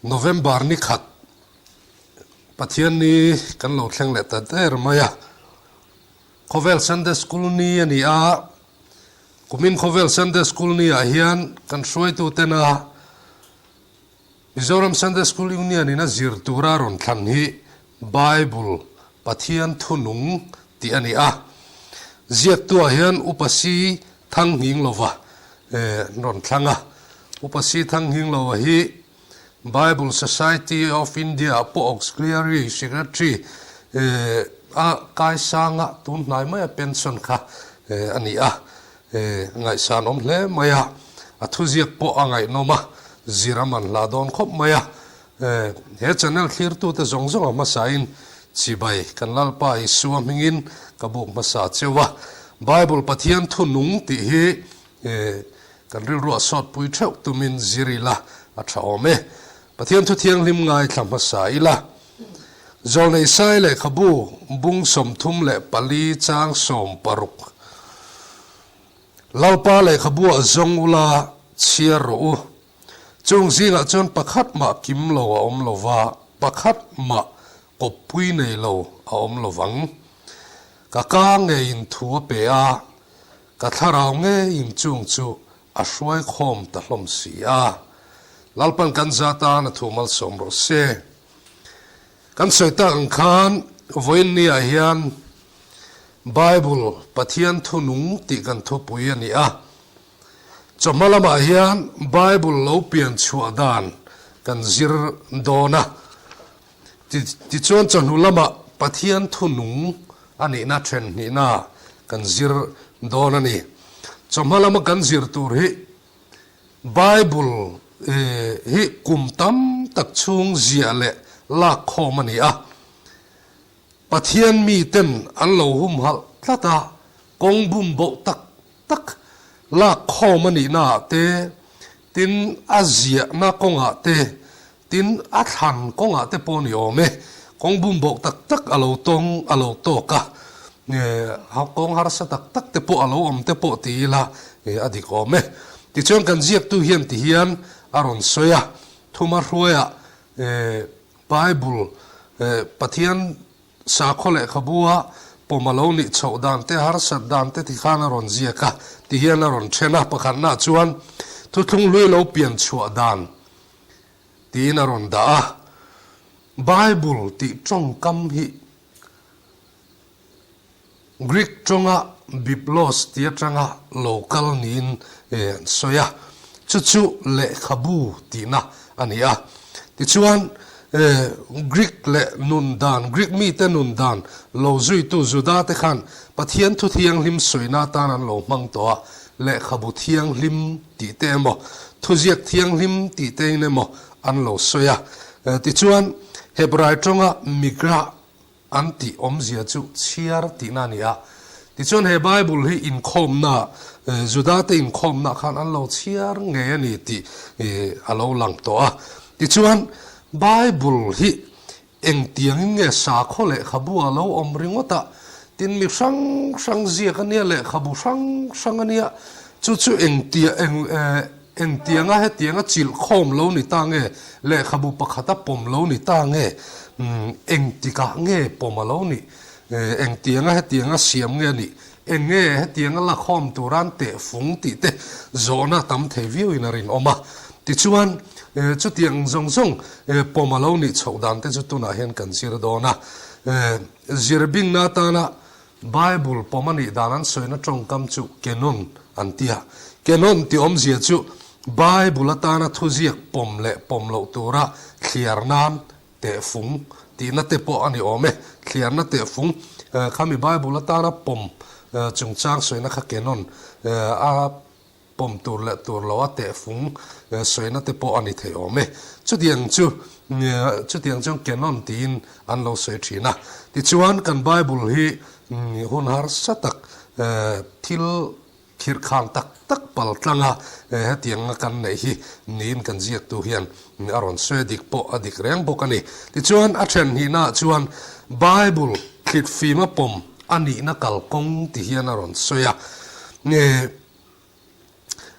November ni khat Pathianni kan lo thleng leh ta der mai a. Khawvel Sunday School ni a ni a, kumin Khawvel Sunday School ni ah hian kan hruaitu tena Mizoram Sunday School Union in a zir tura rawn thlan hi Bible Pathian thunung tih a ni a. Ziaktuah hian Upa Si Thangnginglova an rawn thlang a. Upa Si Thangnginglova hi Bible Society of India ah pawh Auxiliary Secretary a kaisanga tun hnai maia pension kha a ni a. Ngaihsan awm hle mai a, a thuziak pawh a ngaihnawm a, zir a man hla dawn khawp mai a. He channel thlirtute zawng zawng a hmasain chibai kan Lalpa Isua hmingin ka buk hmasa cheu a. Bible Pathian thu nung tih hi kan rilruah sawtpui theuh tumin zir ila a tha awm e. Pathian thu thianghlim ngaithla hmasa ila. Zawlnei Sai lehkhabu bung 34 chang 16. Lalpa lehkhabuah zawng ula chhiar rawh u. Chung zingah chuan pakhat mah kim lo a awm lo va, pakhat mah kawppui nei lo a awm lo vang. Ka ka ngeiin thu a pe a, ka thlarau ngeiin chung chu a hruai khawm ta hlawm si a. Lalpan kan za tan a thu malsawm rawh se. Kan sawi tak ang khan vawiin niah hian Bible Pathian thu nung tih kan thupui a ni a. Chawhma lamah hian Bible lo pian chhuah dan kan zir dawn a. Tichuan chawhnu lamah Pathian thu nung a nihna then hnihna kan zir dawn a ni. Chawhma lama kan zir tur hi Bible hi kum tam tak chhung ziah leh lak khawm a ni a. Pathian miten an lo humhalh tlat a, kawng bum boh tak tak lak khawm a nihnaah te, tin a ziahna kawngah te, tin a thlan kawngah te pawh a ni awm e. Kawng bum boh tak tak a lo tawng a lo tawk a, kawng harsa tak tak te pawh a lo awm te pawh ti ila a dik awm e. Tichuan kan ziaktu hian ti hian a rawn sawi a, thuma hruaiah Bible, Pathian sakhaw lehkhabua pawm a lo nih chhoh dan te, harsat dan te ti khan a rawn ziak a, ti hian a rawn then a. Pakhatnaah chuan thuthlung hlui lo pian chhuah dan tiin a rawn dah a. Bible tih tawngkam hi Greek tawnga biblos ti atanga lo kal niin an sawi a, chu chu lehkhabu tihna a ni a. Tichuan, Greek leh nun dan, Greek mite nun dan lo zuitu Juda te khan Pathian thu thianghlim sawina atan an lo hmang tawh a, lehkhabu thianghlim tih te emaw, thuziak thianghlim tih tein emaw an lo sawi a. Tichuan, Hebrai tawnga migrah An tih awmzia chu chhiar tihna a ni a. Tichuan he Bible hi inkhawmna, Judate inkhawmna khan an lo chhiar ngei a ni tih a lo lang tawh a. Tichuan Bible hi engtiangin nge sakhaw lehkhabu a lo awm ringawt a, tin mi hrang hrang ziak a nia, lehkhabu hrang hrang a nia, chu chu engtia eng Engtianga hetianga chilh khawm lo ni ta nge, lehkhabu pakhata pawm lo ni ta nge, engtikah nge pawm a lo nih, engtianga hetianga siam nge a nih, eng nge hetianga la khawm turan tehfung tih te zawhna tam thei viauin a rinawm a. Tichuan, chutiang zawng zawng pawm a lo nih chhoh dan te chu tunah hian kan zir dawn a. Zirbingna atana Bible pawm a nih dan an sawina tawngkam chu Canon an ti a. Canon tih awmzia chu Bible atana thuziak pawm leh pawm loh tura thliar nan tehfung tihna te pawh a ni awm e. Thliarna tehfung khami Bible atana pawm chungchang sawina kha Canon a Pawm tur leh tur lo a tehfung sawina te pawh a ni thei awm e. Chutiang chu chutiang chuan canon tiin an lo sawi thin a. Tichuan kan Bible hi hun harsa tak thil khirhkhang tak tak pal tlanga hetianga kan neih hi niin kan ziaktu hian a rawn sawi a dik pawh a dik reng bawk a ni. Tichuan a then hnihnaah chuan Bible thlitfima pawm a nihna kalkawng ti hian a rawn sawi a.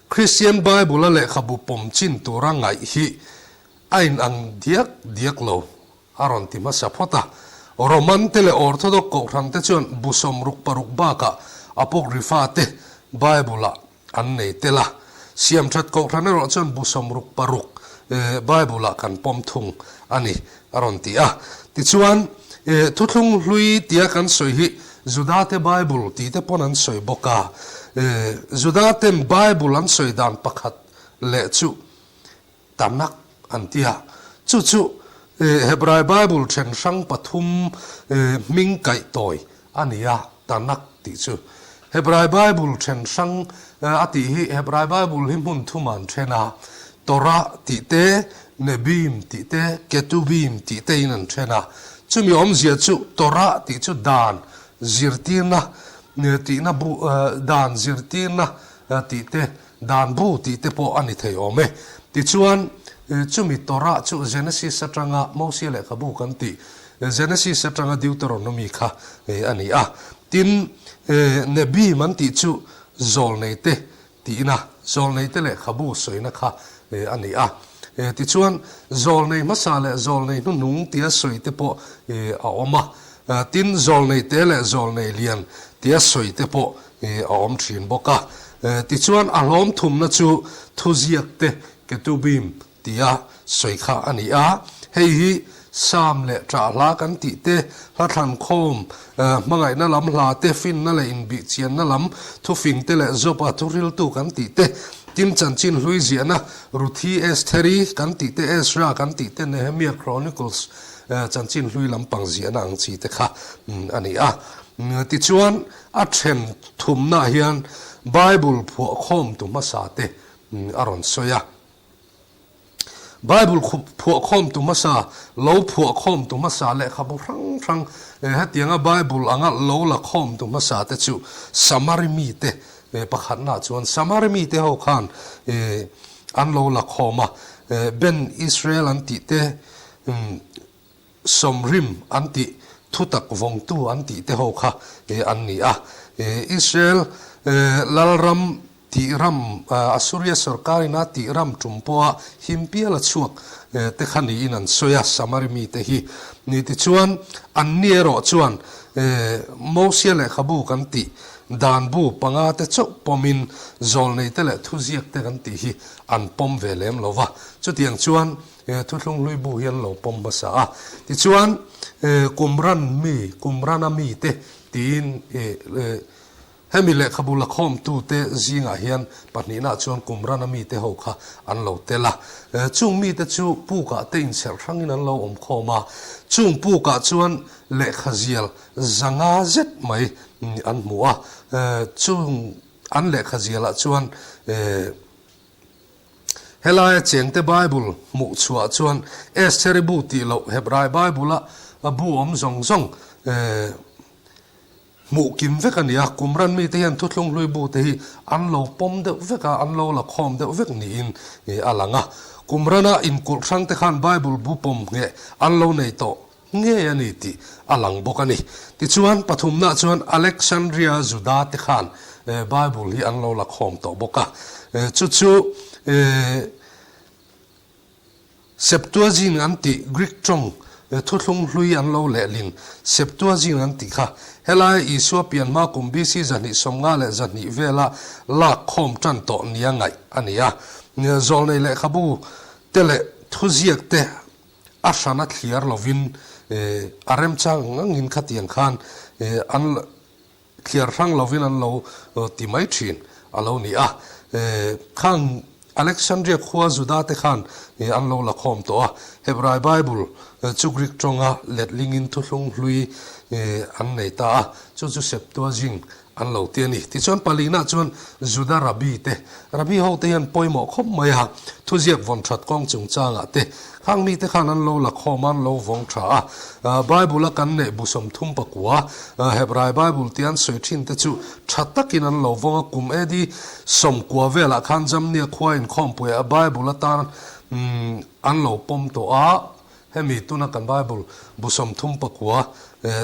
Kristian Bible-a lehkhabu pawm chin tura ngaih hi A inang diak diak lo a rawn ti hmasa phawt a. Roman te leh Orthodox kohhran te chuan bu 66 bakah Apocrypha te Bible-ah an nei tel a. Siamthat kohhran erawh chuan bu 66 Bible-ah kan pawm thung a ni a rawn ti a. Tichuan, Thuthlung hlui tia kan sawi hi Judate Bible tih te pawn an sawi bawk a. Judaten Bible an sawi dan pakhat leh chu Tanakh an ti a. Chu chu Hebrai Bible then hrang pathum hming kaih tawi a ni a, Tanakh tih chu. Hebrai Bible then hrang a tih hi Hebrai Bible hi hmun thum an then a, Torah tih te, Nebim tih te, Ketubim tih te in an then a. Chumi awmzia chu Torah tih chu dan zirtirna tihna bu dan zirtirna tih te, Dan bu tih te pawh a ni thei awm e. Tichuan, chumi Torah chu Genesis atanga Mosia lehkhabu kan tih, Genesis atanga Deuteronomy kha a ni a. Tin, Nebim an tih chu Zawlneite tihna, Zawlneite lehkhabu sawina kha a ni a. Tichuan, Zawlnei hmasa leh Zawlnei hnuhnung tia sawi te pawh a awm a. Tin, Zawlneite leh Zawlnei lian tia sawi te pawh a awm thin bawk a. Tichuan, a hlawm thumna chu thuziak te Ketubim tia sawi kha a ni a. Hei hi Sam leh Ṭah hla kan tih te, hla thlankhawm, hmangaihna lam hla te, finna leh inbihchianna lam thufing te leh Job-a thuhriltu kan tih te, tin chanchin hlui ziahna Ruthi Estheri kan tih te, Ezra kan tih te, Nehemia Chronicles chanchin hlui lampang ziahna ang chi te kha a ni a. Tichuan, A then thumnaah hian Bible phuahkhawmtu hmasa te a rawn sawi a. Bible phuahkhawmtu hmasa, lo phuahkhawmtu hmasa lehkhabu hrang hrang hetianga Bible anga lo la khawmtu hmasa te chu Samari mite pakhatnaah chuan Samari mite ho khan an lo la khawm a. Ben Israel an tih te Sawmrim an tih, thutak vawngtu an tih te ho kha an ni a. Israel lalram tih ram, Assuria sorkarin a tih ram tum pawha him pial a chhuak te kha niin an sawi a, Samari mite hi. Ni tichuan, anni erawh chuan Mosia lehkhabu kan tih dan bu panga te chauh pawmin zawlneite leh thuziakte kan tih hi an pawm ve lem lo va. Chutiang chuan He thuthlung hlui bu hi an lo pawm hmasa a, tichuan Qumran mi, Qumrana mite tiin hemi lehkhabu lakhawmtute zingah hian pahnihnaah chuan Qumrana mite ho kha an lo tel a. Chung mite chu pukah te inserh hrangin an lo awm khawm a, chung pukah chuan lehkha zial zanga zet mai an hmu a, chung an lehkha zialah chuan Helaia chengte Bible hmuh chhuah chuan Estheri bu tih loh Hebrai Bible-a bu awm zawng zawng hmuh kim vek a ni a. Qumran mite hian thuthlung hlui bute hi an lo pawm deuh vek a, an lo la khawm deuh vek niin a lang a. Qumrana inkulh hrangte khan Bible bu pawm ngheh an lo nei tawh ngei a ni tih a lang bawk a ni. Tichuan, pathumnaah chuan Alexandria Juda te khan Bible hi an lo la khawm tawh bawk a. Chu chu Septuagint an tih Greek tawng thuthlung hlui an lo lehlin Septuagint an tih kha helai Isua pian hma kum BC 252 vela lak khawm tan tawh nia ngaih a ni a. Zawlnei lehkhabu te leh thuziak te A hran a thliar lovin a remchang ang angin khatiang khan an thliar hrang lovin an lo ti mai thin a lo ni a. Khang Alexandria khua Juda te khan an lo la khawm tawh a, Hebrai Bible chu Greek tawnga letlingin thuthlung hlui an nei ta a, chu chu Septuagint An lo ti a ni. Tichuan palina chuan Juda Rabbi te, Rabbi ho te hian pawimawh khawp mai a, thuziak vawn that kawng chungchangah te, khang mite khan an lo la khawm a, an lo vawng tha a. Bible a kan neih bu 30 pakua, Hebrai Bible tia an sawi thin te chu tha takin an lo vawng a, kum AD 90 velah khan Jamnia khua inkhawmpuiah Bible atan an lo pawm tawh a. Hemi tuna kan Bible bu 34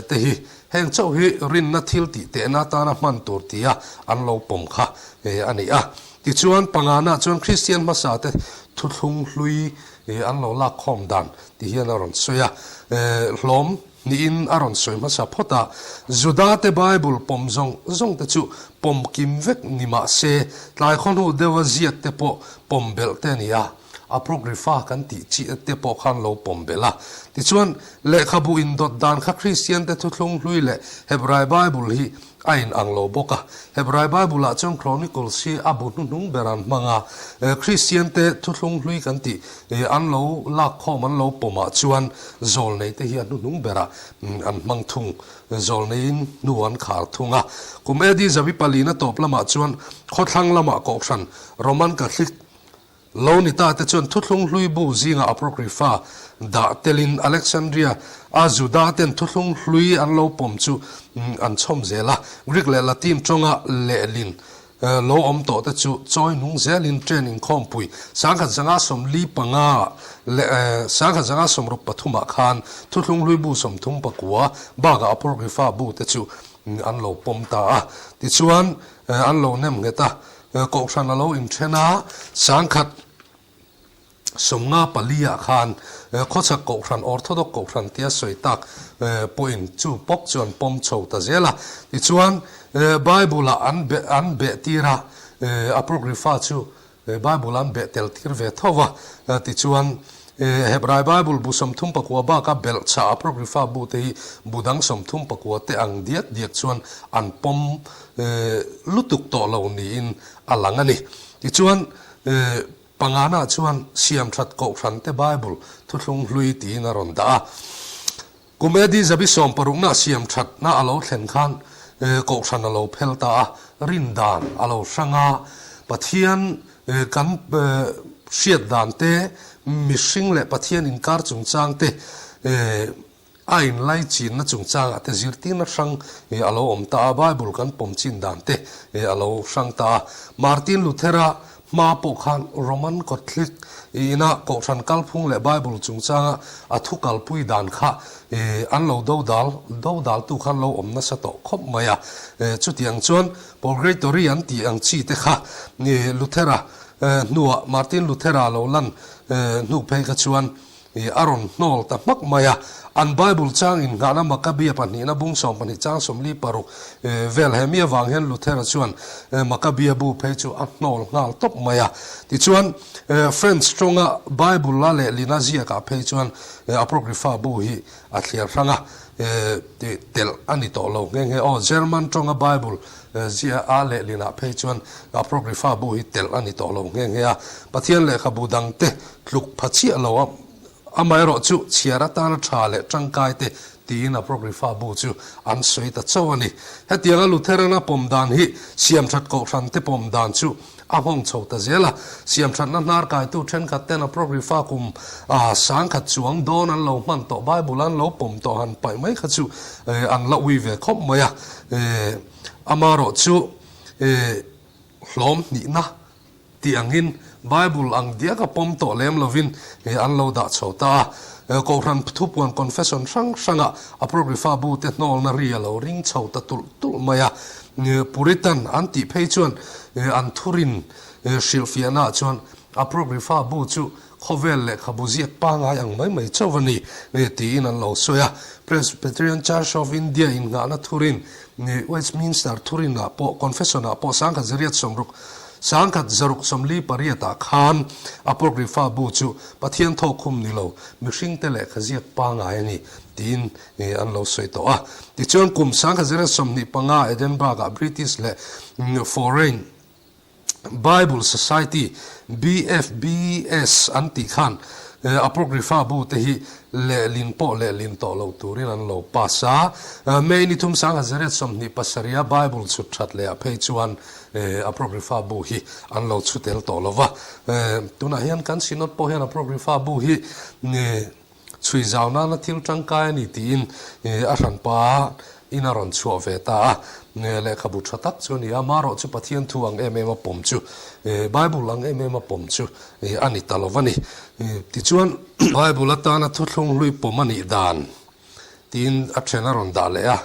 te hi heng chauh hi rinna thil tih tehna atana hman tur tia an lo pawm kha. A ni a. Tichuan, pangana chuan Kristian hmasate thuthlung hlui an lo lak khawm dan ti hian a rawn sawi a. Hlawm hnihin a rawn sawi hmasa phawt a. Judate Bible pawm zawng zawng te chu pawm kim vek ni mah se, tlai khawhnu deuha ziak te pawh pawm belh te a ni a. Apocrypha kan tih chi te pawh khan lo pawm belh a. Tichuan, lehkhabu indawt dan kha Kristiante thuthlung hlui leh Hebrai Bible hi A inang lo bawk a. Hebrai Bible-ah chuan Chronicles hi a bu hnuhnung ber an hmang a. Kristiante thuthlung hlui kan tih an lo lakkhawm an lo pawmah chuan zawlneite hi a hnuhnung berah an hmang thung. Zawlneiin hnu an khar thung a. Kum AD zabi palina tawp lamah chuan khawthlang lamah Kohhran Roman Catholic Lo ni ta te chuan thuthlung hlui bu zingah Apocrypha dah telin Alexandria a Juda ten thuthlung hlui an lo pawm chu an chhawm zel a. Greek leh Latin tawnga lehlin lo awm tawh te chu chawi nung zelin train inkhawmpui 1000 45 leh 1063 ah khan thuthlung hlui bu 39 bakah Apocrypha bu te chu an lo pawm ta a. Tichuan an lo nem nghet a. Kohhran a lo inthen a, 1000 54 ah khan khawchhak kohhran, Orthodox kohhran tia sawi tak pawhin chu pawp chu an pawm chho ta zel a. Tichuan, Bible-ah an beh an beh tir a, Apocrypha chu Bible-ah an beh tel tir ve tho va. Tichuan, Hebrai Bible bu 34 baka belhchhah Apocrypha bu te hi bu dang 34 te ang diak diak chuan an pawm lutuk tawh lo niin a lang a ni. Tichuan, pangana chuan Siamthat Kohhrante Bible thuthlung hlui tiin a rawn dah a. Kum AD zabi sawmparukna siamthatna a lo thlen khan Kohhran a lo phel ta a, rin dan a lo hrang a, Pathian kan hriat dan te, mihring leh Pathian inkar chungchang te, A inlaichinna chungchangah te zirtirna hrang a lo awm ta a, Bible kan pawm chin dan te a lo hrang ta a. Martin Luther-a hma pawh khan Roman Catholic ina kohhran kalphung leh Bible chungchanga a thu kalpui dan kha an lo dodal dodaltu khan lo awm nasa tawh khawp mai a. Chutiang chuan Purgatory an tih ang chi te kha Luther-a hnuah Martin Luther-a lo lan hnu phei kha chuan I a rawn hnawl ta hmak mai a. An Bible chang innghahna Maccabea pahnihna bung 12 chang 46 vel he mi avang hian Luther-a chuan Maccabea bu phei chu a hnawl nghal tawp mai a. Tichuan, French tawnga Bible a lehlina ziakah phei chuan Apocrypha bu hi a thliar hrang a, telh a ni tawh lo nghe nghe. Aw, German tawnga Bible ziah a lehlinah phei chuan Apocrypha bu hi telh a ni tawh lo nghe nghe a. Pathian lehkhabu dangte Tluk pha chiah lo a, amaherawh chu chhiar atana tha leh tangkai te tiin Apocrypha bu chu an sawi ta chauh a ni. Hetianga Lutheran-a pawm dan hi siamthat kohhran te pawm dan chu a nghawng chho ta zel a. Siamthatna hnar kaitu thenkhat ten Apocrypha kum a 1000 chuang dawn an lo hman tawh Bible an lo pawm tawh han paih mai kha chu an la ui ve khawp mai a. Amaherawh chu hlawm hnihna Tih angin Bible ang diak a pawm tawh lem lovin an lo dah chho ta a. Kohhran thupuan confession hrang hrangah Apocrypha bu te hnawlna ri a lo ring chho ta tulh tulh mai a. Puritan an tih phei chuan an thurin hrilhfiahnaah chuan Apocrypha bu chu Khawvel lehkhabu ziak pangai ang mai mai chauh a ni, tiin an lo sawi a. Presbyterian Church of India innghahna thurin, Westminster thurinah pawh, Confession-ah pawh 1860, 1648 ah khan Apocrypha bu chu Pathian thawkkhum ni lo, mihringte lehkha ziak pangai a ni, tiin an lo sawi tawh a. Tichuan kum 1925 Edinburgh-ah British leh Foreign Bible Society, BFBS, an tih khan Apocrypha bu te hi lehlin pawh lehlin tawh lo turin an lo pass a. May ni thum 1927 a Bible chhut that leh ah phei chuan Apocrypha bu hi an lo chhu tel tawh lo va. Tunah hian kan Synod pawh hian Apocrypha bu hi Chhui zau nana thil tangkai a ni tiin a hranpa in a rawn chhuah ve ta a. Lehkhabu tha tak chu a ni a, marawh chu Pathian thu ang em em a pawm chu, Bible ang em em a pawm chu a ni ta lo va ni. Tichuan, Bible atana thuthlung hlui pawm a nih dan tiin a then a rawn dah leh a.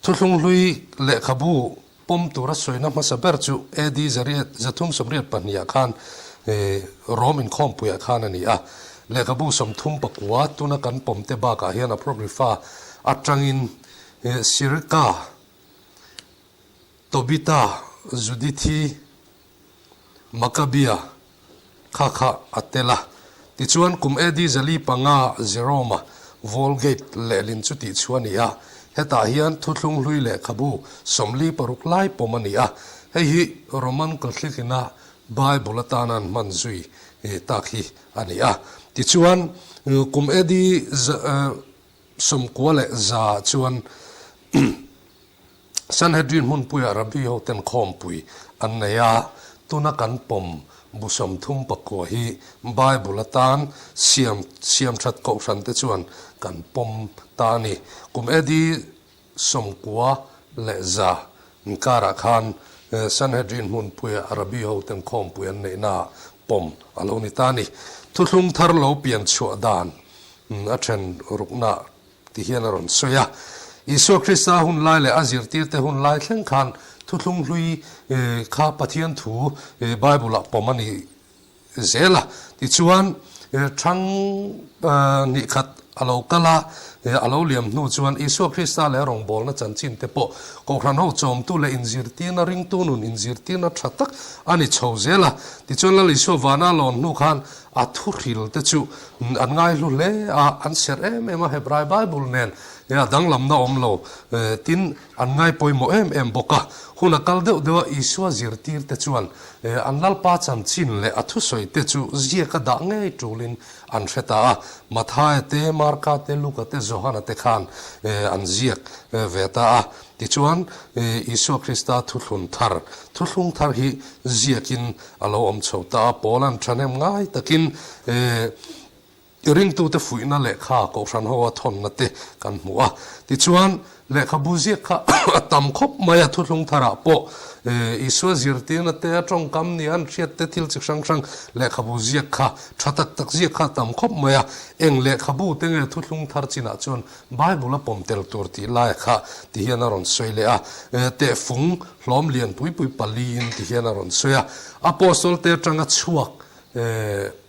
Thuthlung hlui lehkhabu. pawm tura sawina hmasa ber chu AD 382 ah khan Rome inkhawmpuiah khan a ni a. Lehkhabu 39 tuna kan pawmte bakah hian Apocrypha atangin Sirika, Tobita, Judithi, Maccabea kha kha a tel a. Tichuan, kum AD 405 Jerome-a Vulgate lehlin chu tihchhuah a ni a. Hetah hian thuthlung hlui lehkhabu 46 lai pawm a ni a. Hei hi Roman Catholic-ina Bible atana an hman zui tak hi a ni a. Tichuan, kum AD 91 chuan Sanhedrin hmunpuiah Rabbi hoten khawmpui an nei a, tuna kan pawm bu 39 hi Bible atan siam siamthat kohhran te chuan kan pawm ta a ni. Kum AD 91 inkarah khan Sanhedrin hmunpuiah Rabbi hoten khawmpui an neihnaah pawm a lo ni ta a ni. Thuthlung thar lo pian chhuah dan a then rukna Ti hian a rawn sawi a. Isua Krista hun lai leh a zirtirte hun lai thleng khan thuthlung hlui kha Pathian thu Bible-ah pawm a ni zel a. Tichuan, thang hnih khat a lo kal a, a lo liam hnu chuan Isua Krista leh a rawngbawlna chanchin te pawh Kohhran ho chawmtu leh inzirtirna ringtu nun inzirtirna tha tak a ni chho zel a. Tichuan, Lal Isua vana lawn hnu khan A thuhril te chu an ngaihlu hle a, an serh em em a, Hebrai Bible nen a danglamna awm lo tin an ngai pawimawh em em bawk a. Hun a kal deuh deuh a, Isua zirtir te chuan an Lalpa chanchin leh a thusawi te chu ziak a dah ngei tulin an hre ta a. Mathaia te, Marka te, Luka te, Johana te khan an ziak ve ta a. Tichuan, Isua Krista thuthlun thar, thuthlung thar hi ziakin a lo awm chho ta a, Paula'n thahnem ngai takin ringtute fuihna lehkha Kohhran ho a thawnna te kan hmu a. Tichuan, lehkhabu ziak kha a tam khawp mai a, thuthlung tharah pawh Isua zirtirna te, a tawngkam nia an hriat te thil chi hrang hrang lehkhabu ziak kha tha tak tak ziak kha a tam khawp mai a. Eng lehkhabu te nge thuthlung thar chinah chuan Bible a pawm tel tur tih lai kha ti hian a rawn sawi leh a, tehfung hlawm lian pui pui paliin ti hian a rawn sawi a. Apostol te atanga chhuak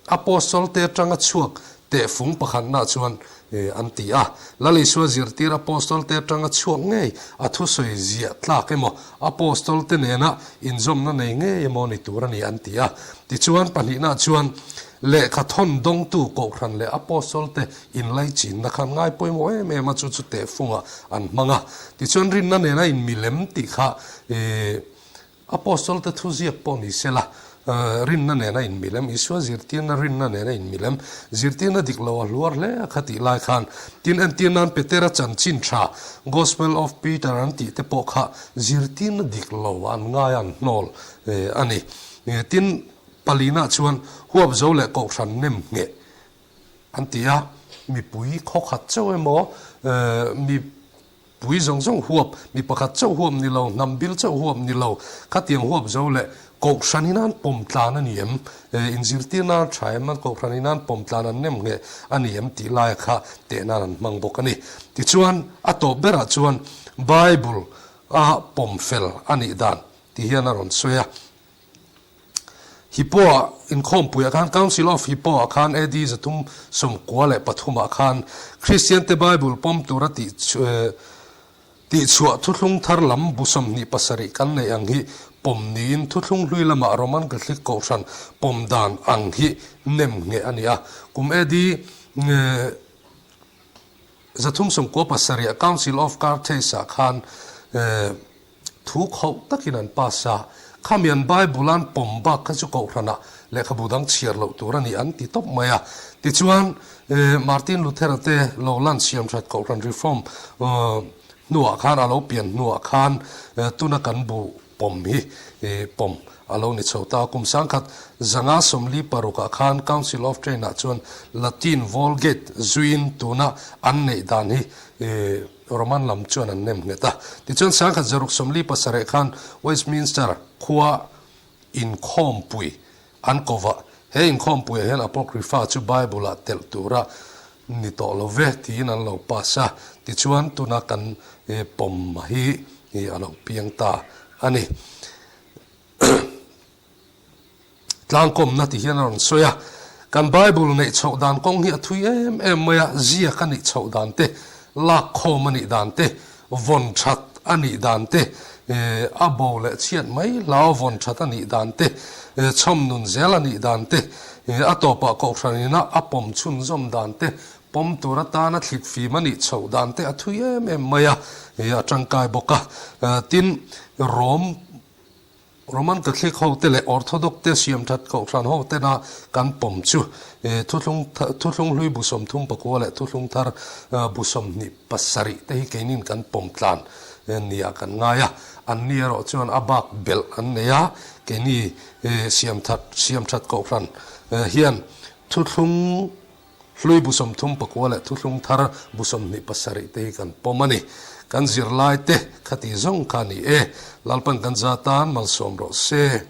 Apostol te atanga chhuak tehfung pakhatna chuan an ti a. Lal Isua zirtir Apostol te atanga chhuak ngei a thusawi ziah tlak emaw Apostol te nena inzawmna nei ngei emaw ni tur a ni an ti a. Tichuan pahnihna chuan lehkha thawn dawngtu Kohhran leh Apostol te Inlaichinna khan ngai pawimawh em em a, chu chu tehfungah an hmang a. Tichuan rinna nena inmilem tih kha ih Apostle te thuziak pawh ni sela, rinna nena inmilem, Isua zirtirna rinna nena inmilem, zirtirna dik lo a hluar hle a kha tih lai khan. Tin, entir nan Petera chanchin tha, Gospel of Peter an tih te pawh kha zirtirna dik lo an ngai a, an hnawl a ni. Tin, palina chuan huapzo leh kohhran nem ngheh An ti a, mipui khawkhat chauh emaw, mipui zawng zawng huap, mi pakhat chauh huap ni lo, hnam bil chauh huap ni lo, khatiang huap zo leh Kohhran in an pawm tlan a ni em? Inzirtir nan a tha em? An Kohhran in an pawm tlan an nem ngheh a ni em tih laia kha teh nan an hmang bawk a ni. Tichuan, a tawp berah chuan Bible a pawm fel a nih dan ti hian a rawn sawi a. Hippo-ah inkhawmpuiah khan Council of Hippo-ah khan AD 393 ah khan Kristiante Bible pawm tura tih tihchhuah thuthlung thar lam bu 27 kan neih ang hi pawm niin thuthlung hlui lamah Roman Catholic Kohhran pawm dan ang hi nem ngheh a ni a. Kum AD 397 ah Council of Carthage-ah khan Thu khauh takin an pass a, khami an Bible an pawm bak kha chu Kohhranah lehkhabu dang chhiar loh tur a ni an ti tawp mai a. Tichuan, Martin Luther-a te lo lan siam that Kohhran Reform hnuah khan a lo pian hnuah khan tuna kan bu pawm hi pawm a lo ni chho ta. Kum 1956 ah khan Council of Trent-ah chuan Latin Vulgate zuiin tuna an neih dan hi Roman lam chuan an nem nghet a. Tichuan 1647 khan Westminster khua inkhawmpui an ko va. He inkhawmpuiah hian Apocrypha chu Bible-ah telh tura ni tawh lo ve tiin an lo pass a. Tichuan tuna kan pawm hi a lo piang ta. a ni. Tlangkawmna ti hian a rawn sawi a, kan Bible neih chhoh dan kawng hi a thui em em mai a, ziak a nih chhoh dan te, lak khawm a nih dan te, vawn that a nih dan te, a bo leh chhiat mai hlau vawn that a nih dan te, chhawm nun zel a nih dan te, a tawpah kohhran ina a pawm chhunzawm dan te, pawm tur atana thlit fim a nih chhoh dan te a thui em em mai a, a tangkai bawk a. Tin, Rom. Roman Catholic hote leh Orthodox te siamthat kohhran hotena kan pawm chu Thuthlung Thuthlung hlui bu 34 leh Thuthlung thar bu 27 te hi keinin kan pawm tlan nia kan ngai a. Anni erawh chuan a bak belh an nei a, keini siamthat siamthat kohhran hian Thuthlung Hlui bu 34 leh Thuthlung thar bu 27 te hi kan pawm a ni. Kan zirlai te khati zawng kha a ni e. Lalpan kan za tan malsawm rawh se.